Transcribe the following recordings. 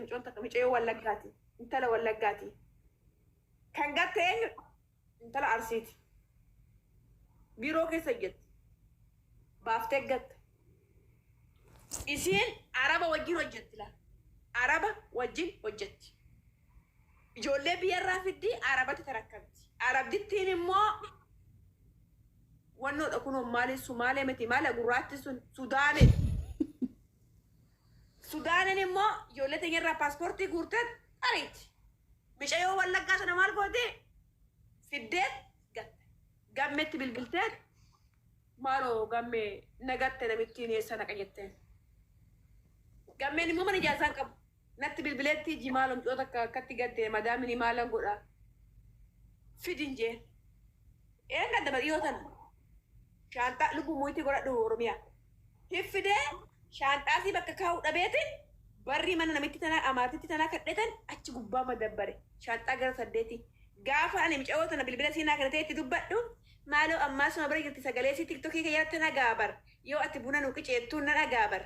Mucoon takka mucayyoo Wallaggaati. Intala Wallaggaati. Kan gatte eenyu? Intala Arsiiti. Biiroo keessa hojjetti. Baaftee gatte. Isiin Araba wajjin hojjetti laa. Araba wajjin hojjetti. Ijoollee biyyarraa fiddii Arabatti tarakkamti. Arabdittiin immoo wannoodha kunoo maali Sumaalee miti maali gurraatti sun Sudaanidha. Sudaanin immoo ijoollee teenyarraa paaspoortii guurteet ariiti. Micayoo Wallaggaa sana maal goote? Fiddeet gatte. Gammetti bilbilteet maaloo gammee na gatte namittiin eessa naqa jetteen. Gammeen immoo mana ijaarsaa hin qabu. Natti bilbileetti iji maaloo mucoo takka akkatti gatte madaamini maalan godha. Fidin jeen. Een gadda badhiyoo tana. Shaanxaa lubbuu muyitii godhadhu Oromiyaa. Hin fidee shaanxaasii bakka kaa'u dhabeetiin barrii mana namitti tanaa amaartitti tanaa kadhetan achi gubbaa madabbare. Shaanxaa gara saddeetii. Gaafa ani micayoo tana bilbila siinaa kana ta'e itti dubbadhu maaloo ammaa suma bira jirti sagalee sii tiktokii keeyyatti nan dhaga'a bar. Yoo ati buna nu qiceettuu nan dhaga'a bar.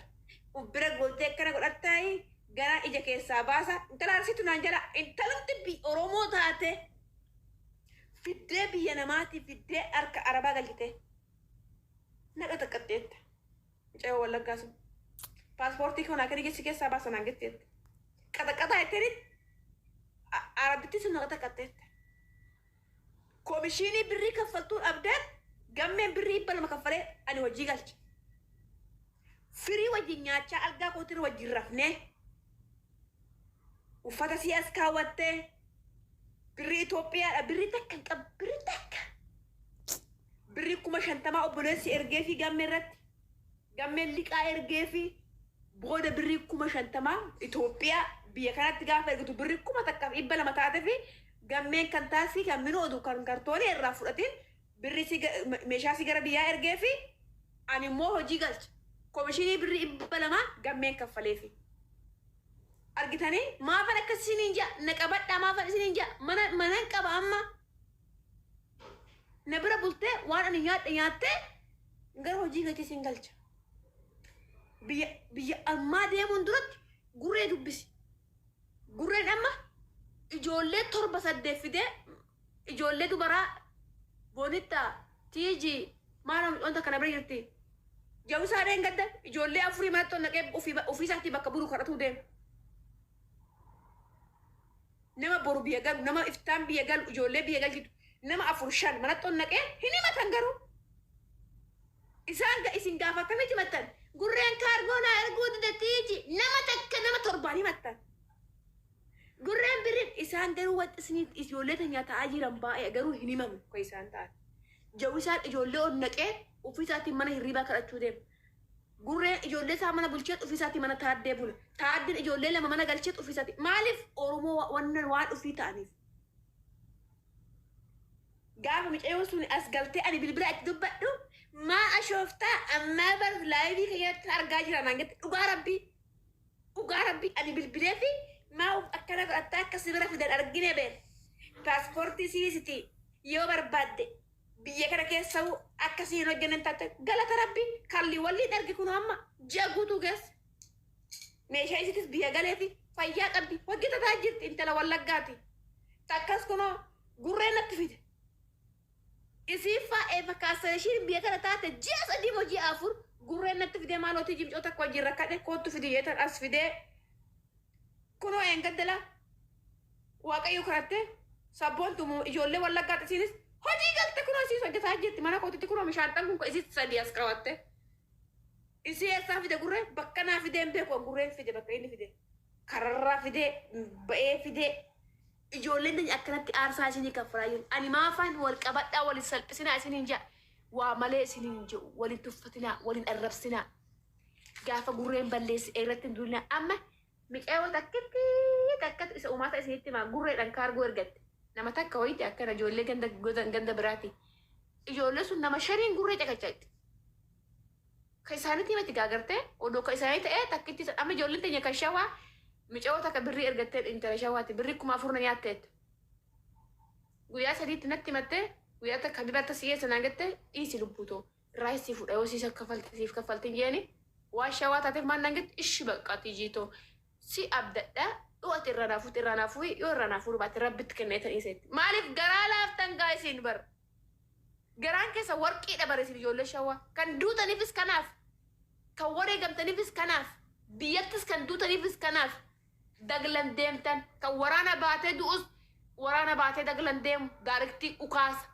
Uf bira gootee akkana godhattaayi ganaa ija keessaa baasa. Intala Arsiitu naan jala intalumti bi Oromoo taate fiddee biyya namaatii fiddee harka Arabaa galchitee. Na qaxaqqaxxeette. Mucayyoo Wallaggaa sun. Paaspoortii koo naa kenni jechi keessaa baasa naan jetteette. Qaxaqqaxaa jetteeni Arabittii sun na qaxaqqaxxeette. Komishiinii birrii kaffaltuu dhabdeen gammeen birrii 200 kaffalee ani hojii galche. Firii wajjin nyaachaa algaa kootirra wajjin rafnee uffata sii as kaawwattee birrii Itoophiyaadha birrii takka hin qabu birrii takka. Birrii 50,000 obboleessi ergeefii gammee irratti gammeen liqaa ergeefii booda birrii 50,000 Itoophiyaa biyya kanatti gaafa ergitu birrii 1,200 taatefi gammeen kan taaksii kan minoodu kan kartoonii irraa fudhatiin birrii si meeshaa si gara biyyaa ergeefi ani immoo hojii galche. Komishinii birrii 200 gammeen kaffaleefi. Argitanii maafan akkas isiniin ja'a na qabadhaa maafan isiniin ja'a mana manan qaba amma. Na bira bultee waan ani nyaadhe nyaattee gara hojii keetii sin galcha. Biyya biyya ammaa deemuun duratti gurree dubbisi. Gurreen amma ijoollee torba saddeet fidee ijoollee dubaraa Boonittaa, Tiijii, maaloo mucoon takka na bira jirti. Jawisaa dheengadda ijoollee afurii manatti ol naqee ofii ofii isaatii bakka bulu kadhatuu deema. Nama boru biyya galu, nama iftaan biyya galu, ijoollee biyya galchitu, nama afur shan manatti ol naqee hin himatan garuu. Isaan isin gaafa akkamitti himattan? Gurreen kaargoo naa erguu dide tiiji nama takka nama torbaan himattan. Gurreen birrin isaan garuu wanti isinii ijoollee teenyaa ta'aa jiran baay'ee garuu hin himamu kan isaan ta'an. Jawisaan ijoollee ol naqee ofii isaatiin mana hirriibaa kadhachuu deema. Gurreen ijoollee isaa mana bulcheet ofii isaatii mana Taaddee bula. Taaddeen ijoollee lama mana galcheet ofii isaatii. Maaliif Oromoo wannan waan ofii ta'aniif. Gaafa micayoon sun as galtee ani bilbila itti dubbadhu maa ashooftaa ammaa bar laayivii keeyyatti argaa jira naan jette dhugaa rabbii. Dhugaa rabbii ani bilbilee fi maa of akkana godhattaa akka si bira fidan argine beer. Paaspoortii siisiti yoo barbaadde Biyya kana keessahuu akka si hin hojjenne hin taate galata rabbi kalli walliin erge kunoo amma ji'a guutuu keessa meeshaa isitis biyya galeefi fayyaa qabdi hojjetataa jirti intala wallaggaati takkas kunoo gurree natti fide isiiffaa eefa kaassareshiin biyya kana taate ji'a sadii moo ji'a afur gurreen natti fidee maalootii jimcoo takka wajjin rakkadhe koottu fidi jeetan as fidee kunoo eengaddala Waaqayyo kadhattee sabboontu ijoollee wallaggaatti isiinis hojii galte kunoo isiis hojjetaa jirti mana kootitti kunoo mishaanxan kun isiis sadii as qabatte. Isii eessaa fide gurree bakka naa fidee hin beeku gurreen fide bakka inni fide kararraa fidee ba'ee fidee ijoolleen teenya akkanatti aarsaa isinii kaffalaa jiru. Ani maafaan wal qabadhaa wal hin salphisinaa isiniin ja'a waa malee isiniin hin jedhu wal hin tuffatinaa wal hin arrabsinaa gaafa gurreen balleesse irratti hin duulinaa amma Micayoo takkitti takkatu isa umaata isinitti himaa gurreedhan kaargoo ergatte. Nama takka wayiiti akkana ijoollee ganda goda ganda biraati. Ijoollee sun nama shaniin gurree caqacaqxi. Ka isaanitti himatti gaagartee odoo ka isaanii ta'ee takkitti san amma ijoolleen teenya kan shawaa micayoo takka birrii ergattee intala shawaati birrii 4000 na nyaatteettu. Guyyaa sadiitti natti himattee guyyaa takka habiba si eessa naan jette dhiisi lubbuu too. Irraa sii fudha yoo siis kaffalti siif kaffaltin jeeni waan shawaa taateef maal naan jette ishi baqqaa tiijii too si abdadha Yoo ati irraa naa fuute irraa naa fuu'i, yoo irraa naa fuudhu baatte Rabbitti kenneetan dhiiseetti. Maaliif garaa laaftan gaa isin bar. Garaan keessa warqiidha bar isin ijoollee Shawaa. Kan duutaniifis kanaaf. Kan wareegamtaniifis kanaaf. Biyyattis kan duutaniifis kanaaf. Daglan deemtan. Kan waraana baatee du'us waraana baatee daglan deemu daarektii ukaasa.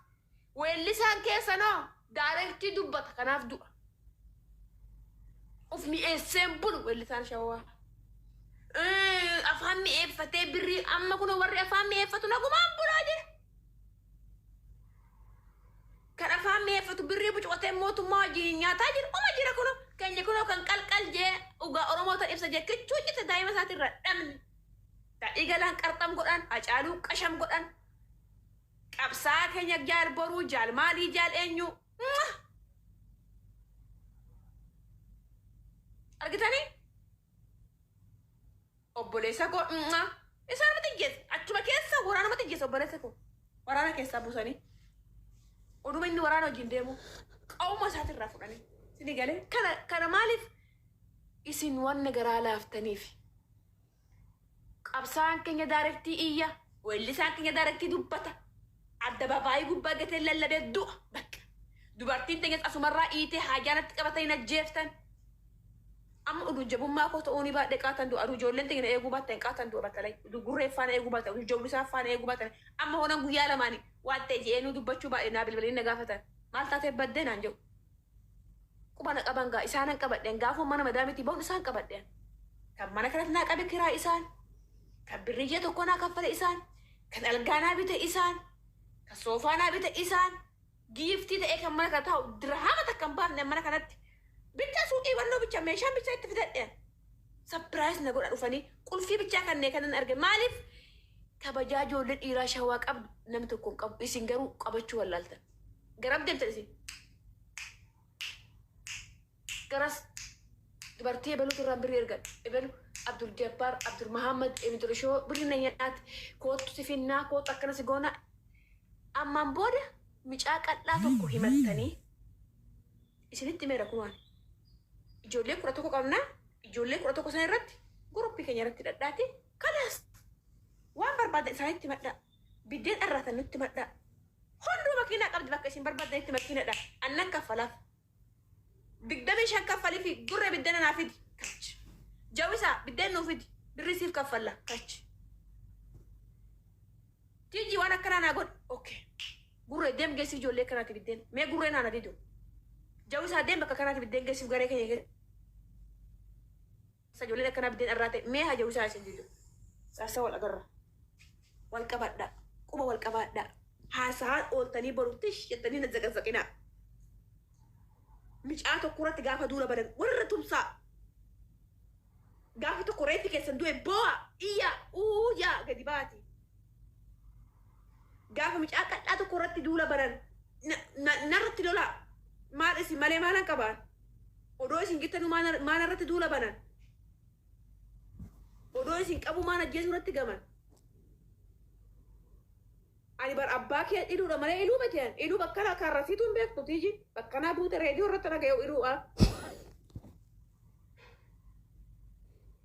Weellisaan keessanoo daarektii dubbata kanaaf du'a. Uf mi'eesseen bulu weellisaan Shawaa. Afaan mi'eeffatee birrii amma kunoo warri afaan mi'eeffatu nagumaan bulaa jira. Kan afaan mi'eeffatu birrii bucuqatee mootummaa wajjin nyaataa jira. Uma jira kunoo keenya kunoo kan qalqal jee dhugaa Oromoo tan ibsa jee kichuu cite daa'ima isaatirra dhabne. Daadhii Galaan qarxam godhan, Hacaaluu qasham godhan. Qabsaa'aa keenya Jaal Boruu, Jaal maalii, Jaal eenyuu. Mwah! Argitanii? Obboleessa koo mwah! Isaanumatti ijjeesse. Achuma keessa waraanumatti ijjeesse obboleessa koo. Waraana keessaa buusanii. Oduma inni waraana wajjin deemu qawuma isaatirraa fudhanii. Isinii galee? Kana maaliif isin wanna garaa laaftaniif. Qabsaa'aan keenya daarektii iyya, weellisaan keenya daarektii dubbata. Addababaayii gubbaa gatee lallabee du'a. Bakka. Dubartiin teenyas asumarraa iitee haajaa natti qabatanii na ajjeeftan. Amma udu jabummaa koo ta'uu ni baadhe qaatan du'a. Udu ijoolleen teenya na eeguu baattan qaatan du'a battalay. Udu gurree faana eeguu baatan, udu jawwisaa faana eeguu baatan. Amma honan guyyaa lamaani waan ta'e je'eenuu dubbachuu baadhe naa bilbilanii na gaafatan. Maal taatee baddee naan jedhu. Quba na qaban gaa isaanan qabadhe an gaafuma mana madaamiitii bahuun isaan qabadhe an. Kan mana kanatti naa qabe kiraa isaan, kan birrii ji'a tokkoo naa kaffale isaan, kan algaa naa bite isaan, kan soofaa naa bite isaan, giiftii ta'ee kan mana kana taa'u dirhaama takka hin baafne an mana kanatti. Bichaa suuqii wannoo bicha meeshaan bichaa itti fidadhe an. Sapiraayis na godha dhufanii qulfii bichaa kannee kanan arge maaliif kabajaa ijoollee dhiiraa Shawaa qabdu namni tokko hin qabu isin garuu qabachuu wallaaltan. Garam deemtan isin? Garas dubartii ebeluutu irraan birrii ergadha. Ebelu Abdul Jabbaar, Abdul Mahammad, Ebidurishoo birrii na nyaate. Koottu si finnaa, koottu akkana si goona. Ammaan booda micaa qal'aa tokko himattanii isinitti himeera kumaan. Ijoollee 11 qabna. Ijoollee 11 sana irratti guruppii keenya irratti hidhadhaati. Kalaas waan barbaadan isaanitti himadhaa. Biddeen dharraatan nutti himadhaa. Hunduu makiinaa qabdi bakka isin barbaaddanitti makiinadha. Annan kaffalaaf. 25 kaffalifi gurre biddena naa fidi. Kach. Jawisa biddeen nuu fidi. Birrii siif kaffalla. Kach. Tiijii waan akkanaa naa godhi. Okay. Gurree deem geessiif ijoollee kanaati biddeen. Mee gurree naa na didu. Jawisaa deem bakka kanaati biddeen geessiif garee keenya keessa ijoolleen akkanaa biddeen irraa ta'e mee haa jawisaa isin didu. Saasa wal agarra. Wal qabadhaa. Quba wal qabaadhaa. Haasa'aan ooltanii boru tish jettanii na zaqazaqinaa. Micaa tokko irratti gaafa duula banan warra tumsaa. Gaafa tokko reeffi keessan du'e boo'a, iyya, uu yaa gadi baati. Gaafa micaa qal'aa tokko irratti duula banan narratti lolaa. Maal isin malee maalan qabaan? Odoo isin jirtanuu maa narratti duula banan? Odoo isin qabuu maan ajjeesuu irratti gaman? Ani bar abbaa kee iluudha malee iluu miti an. Iluu bakkana karrasiitu hin beektu tiiji. Bakkanaa buute reediyoo irratti dhaga'u iluudha.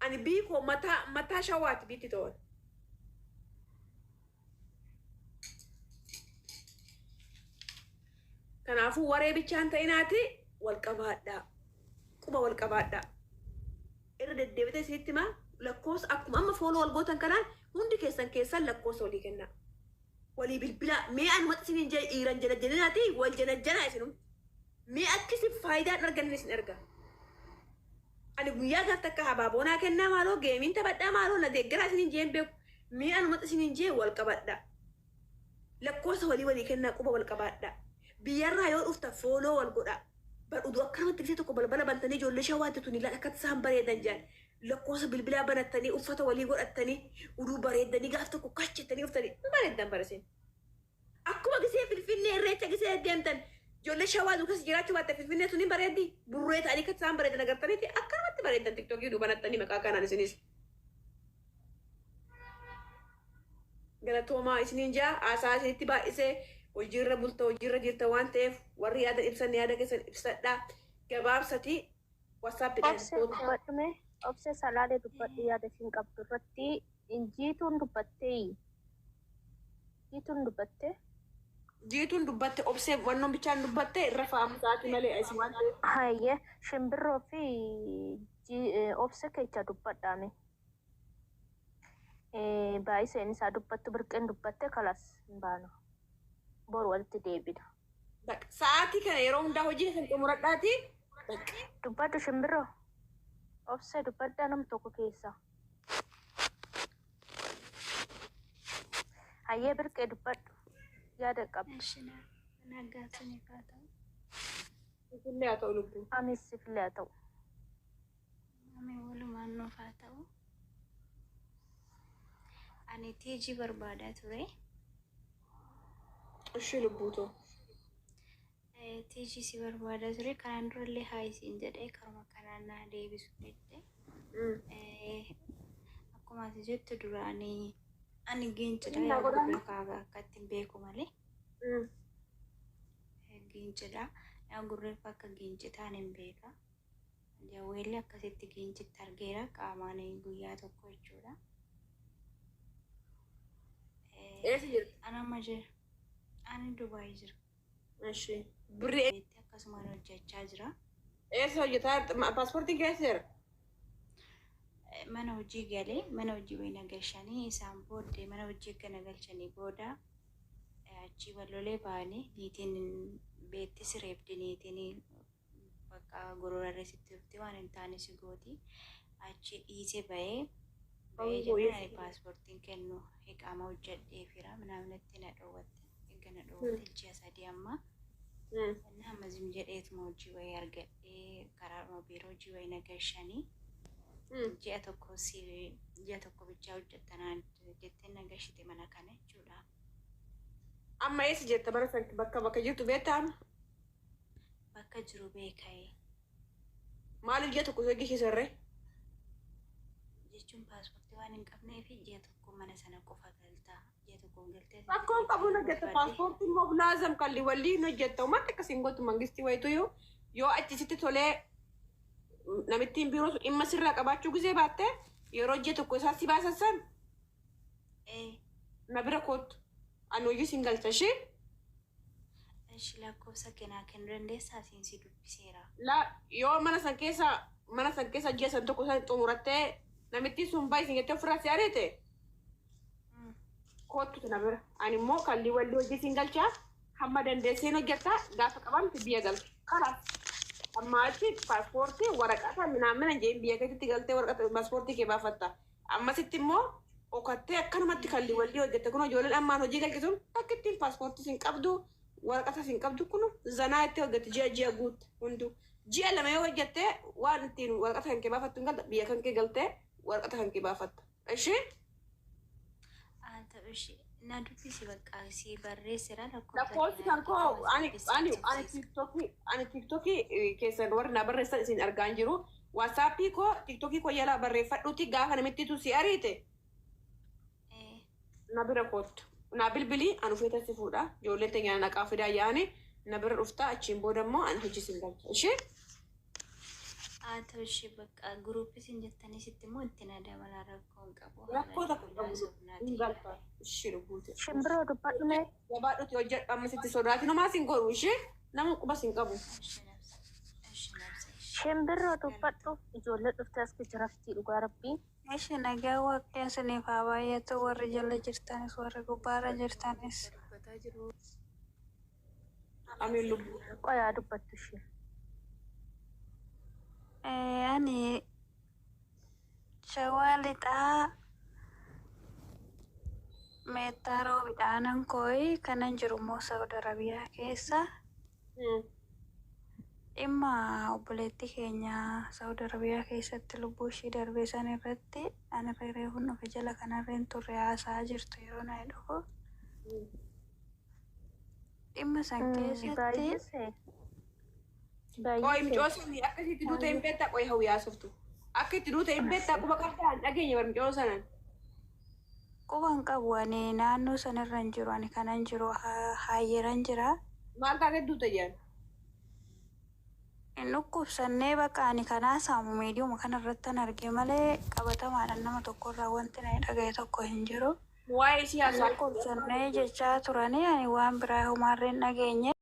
Ani bii koo mataa mataa Shawaati biitti ta'uun. Kanaafuu waree bichaan ta'inaati wal qabaadhaa. Quba wal qabaadhaa. Irra deddeebitee isinitti himaa lakkoofsa akkuma amma fooloo wal gootan kanaan hundi keessan keessan lakkoofsa walii kennaa. Walii bilbilaa mee anumatti isiniin jee dhiiran janajjaninaati wal janajjanaa isinumti. Mee akki isin faayidaa hin arganne isin erga. Ani guyyaa gaaf takka habaaboo naa kennaa maaloo geemiin taphadhaa maaloo na deeggaraa isiniin jee hin beeku. Mee anumatti isiniin jee wal qabadhaa. Lakkoofsa walii walii kennaa quba wal qabaadhaa. Biyyarraa yoo dhuftan fooloo wal godhaa. Bar uduu akkanumatti gisee tokko balbala bantanii ijoollee Shawaatti tuni laal akkatti isaan bareedan jedhan. Lakkoofsa bilbilaa banattanii uffata walii godhattanii uduu bareeddanii gaaf tokko kach jettanii dhuftanii hin bareeddan bara isin. Akkuma gisee Finfinnee Irreecha gisee deemtan ijoollee Shawaa duukas jiraachuu baatte Finfinnee tuni bareeddi burree ta'anii akkatti isaan bareedan agartaniiti akkanumatti bareeddan tiktokii uduu banattanii maqaa kanaan isinis. Galatoomaa isiniin jaa haasaa isinitti baay'isee hojiirra bulta hojiirra jirta waan ta'eef warri yaada ibsanne yaada keessan ibsadhaa gabaabsati WhatsApp dhaan Obse kootu. dubbadhu mee. Obse Salaalee dubbadhu yaada ishiin qabdu irratti. Jiituun dubbattee, Jiituun dubbattee. Jiituun dubbatte, Obsee wannoon bichaan dubbatte, irra fa'amu sa'aatii malee asi waan ta'eef. Hayyee, Shimbirroo fi Obsee keessa dubbadhaame. Baay'iseen isaa dubbattu, Birqeen dubbatte, kalas hin baanu. Boru walitti deebina. Bakka sa'aatii kana yeroo hundaa hojii kan xumuradhaati. Bakka. Dubbadhu, Shimbirroo. Obsee, dubbadhaa nam tokko keessa. Hayyee, Birqee, dubbadhu. Yaada qabdu. Ishi, nagaa isiniif haa ta'u. Illee haa ta'u, lubbuu. Amis sifillee haa ta'u. Ameen, walumaan nuuf haa ta'u. Ani teejii barbaadaa ture. Ishee, lubbuutoo. Teejii si barbaadaa ture. Kanaan durallee haa isiin jedhee karuma kanaan naa deebisu jette. Akkuma ati jettu, duraanii ani Giincidha, yaa gurra kaagaa akka ittiin beeku malee. Giincidha. Yaa gurreeffa akka Giinci ta'an hin beeka. Jawweellee akkasitti Giincitti argeera qaamaan guyyaa tokko jechuudha. Eessa jirti? Ani amma jira. Ani Dubaay jira. Ishee. Birrii Akkasumaan hojjechaa jira. Eessa hojjetaa jirta? Paaspoortiin keessa jira? Mana hojii galee, mana hojii wayina galchanii, isaan booddee mana hojii gana galchanii booda achii wallolee ba'anii, niitiin beetti sireebdi, niitiin bakka gororarree sitti dhufti, waan hin taane si gooti. Achi dhiisee bahee jennaan, ani paaspoortiin kennu hiqaama hojjedheefira minaaminatti na dhoowwatte. Erga na dhoowwatte ji'a 3 amma. Inni amma zim jedheetuma hojii wayii argadhee, karaadhuma biiroo hojii wayii na galchanii, ji'a tokko si ji'a tokko bichaa hojjettanaan jettee na gashite mana kana jechuudha. Amma eessa jirta? Bara san bakka jirtu beektaa amma? Bakka jiru beeka'ee. Maaliif ji'a tokko hojjechiisarree? Jechuun paaspoortii waan hin qabneef ji'a tokko mana sana qofa galtaa. Ji'a tokko galtee. Rakkoon qabuun hojjetta, paaspoortii immoo laazam kalli wallii hin hojjetta. Uummata akkasiin gootu mangistii wayitu yoo achisitti tolee, namittiin biiroo sun dhimma sirraa qabaachuu gisee baatte, yeroo ji'a tokko isaa si baasan san na bira kootu. Ani hojii siin galcha ishee. Ishi, lakkoofsa kennaa kennuu dandeessaa? Siin si dubbiseera. La, yoo mana san keessa ji'a san tokko san xumurattee, namittiin sun baay'isin jettee ofirraa si ariite, kootu na bira. Ani immoo kallii wallii hojii siin galchaa, hamma dandeesseen hojjetta, gaafa qabamte biyya galta. Kalaas. Amma achi paaspoortii waraqata minaamina jeen biyya keessatti galtee waraqata paaspoortii kee baafatta. Ammasitti immoo okattee akkanumatti kallii wallii hojjette. Kun ijoolleen ammaan hojii galche sun akka ittiin paaspoortii siin qabdu, waraqata siin qabdu, kun zanaa itti hojjette, ji'a ji'a guutte hunduu. Ji'a 2 yoo hojjette, waan ittiin waraqata kan kee baafattu hin galta, biyya kan kee galtee waraqata kan kee baafatta. Ishee. Haa ta'u, ishee na dubbisi, bakka si barreessira lakkoofsa. Lakkoofsi kan koo ani TikTokii keessan warri na barreessan isin argaa hin jiru. WhatsAppii koo TikTokii koo jala barreeffadhuuti, gaafa namittitu si ariite na bira koottu. Na bilbilii, ani ufeeta si fuudha. Ijoolleen teenya naqaa fidaa yaa'anii na bira dhuftaa, achiin booda immoo ani hojii sin galcha. Ishee. Haa ta'u, ishee, bakka guruupii isin jettanii sitti immoo itti na dabalaa, rakkoo hin qabu. Rakkoo tokko qabu hin galta. Ishee, lubbuuti. Shimbirroo, dubbadhu mee. Gabaadhuti hojjedhu, amma sitti sodaati namaa sin godhu, ishee, nama quba sin qabu. Ishee nabsa. Ishee nabsa. Ishee. Shimbirroo, dubbadhu. Ijoollee dhuftee as keessa raftii, dhugaa rabbii. Ishi, nagaa Waaqayyoon isiniif haa baay'atu, warri jala jirtanis warri gubbaarra jirtanis. Dubbataa jiru. Amiin, lubbuu. Qoyaa, dubbattu ishee. Ani Shawaa Lixaa, Meettaa Roobidhaanan kooyi kanan jiru immoo Saudi Arabiyaa keessa. Dhimma obboleettii keenya Saudi Arabiyaa keessatti lubbuu ishii darbee san irratti ani reefuun dhufe, jala kanarreen turre, haasa'aa jirtu yeroo na dhufu. Dhimma san keessatti Baay'isee. Qoy, Baay'isee. mucoo sanii akka itti duute hin beektaa? Qoy, hawwi haasoftu. Akka itti duute hin beektaa? Quba qabdaa? Hin dhageenye bar mucoo sanan. Quban qabu, ani naannoo sanarra hin jiru, ani kanan jiru haayyeran jira. Maal taatee duute jedhan? Hin dhukkubsannee bakka ani kanaa saamu miidiyuma kanarratti an arge malee qabatamaadhaan nama tokkorraa wanti ani dhagaye tokko hin jiru. Waa'ee Hin siyaasaa dhukkubsannee jechaa turanii ani waan biraa homaarree hin dhageenye.